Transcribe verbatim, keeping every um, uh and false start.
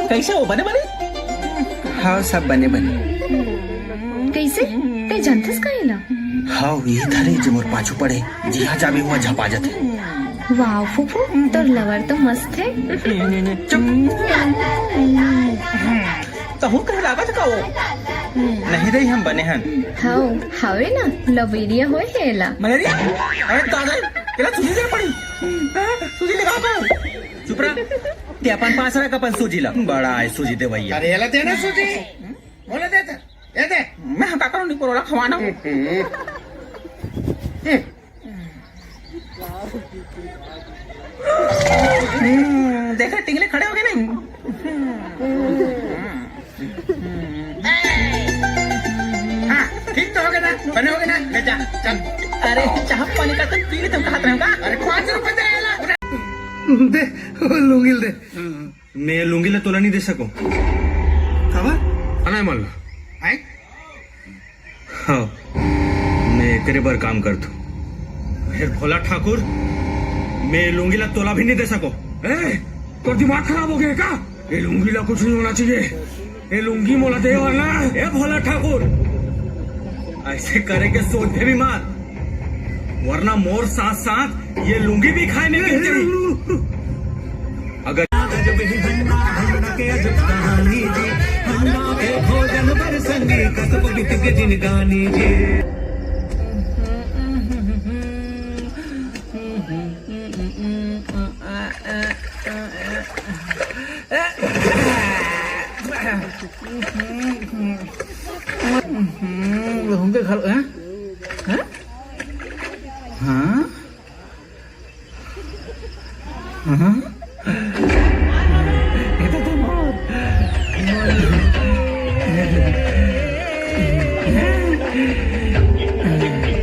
कइसे हो, बने बने? हाँ, सब बने बने। कइसे? तैं जानथस का एला? हाँ, ये धरे जे मोर पाछू पड़े, जिहाँ जाबे उहाँ झपा जाथे। वाह फूफू, तोर lover तो मस्त हे। चुप। तहूँ कहे लागत का वो? नहीं रही, हम बने हन। हव, हवे ना, लवेरिया होय हे एला। मलेरिया? अरे दादा, एला सूजी दे पड़ी। हाँ, सूजी लगा कर। चुप रह। तैं अपन पास रख अपन सूजी ला। बड़ा हे सूजी देवइया। अरे एला देना सूजी। बोला दे तो। ये दे। मैं हटा करूँ, नहीं परोला खवाना। हम्म। हम्म। हम्म, देखा, टिंगले खड़े हो गए नहीं। हाँ, ठीक तो हो गया ना, बने हो गए ना, ले जा, चल। अरे, चाह पानी का तुम पी ले, तुम हाथ रहोगा। अरे, पाँच रुपए दे, ला। दे, वो लुंगी दे। मैं लुंगी ला तोला नहीं दे सको। काबर? अनय मन ला। हैं? हाँ, मैं एकरे बर काम करथूं। हे भोला ठाकुर, मैं लुंगी ला तोला भी नहीं दे सको। ए, तोर दिमाग खराब हो गया का? ये लुंगी ला कुछ नहीं होना चाहिए। ये लुंगी मोला दे वाला। ए भोला ठाकुर, ऐसे करे के सोच भी मत, वरना मोर साथ साथ ये लुंगी भी खाए में गिर जाही। अगर हम्म, लहूं के खल-, हैं? हैं? हाँ? हाँ? ये तो तुम हो।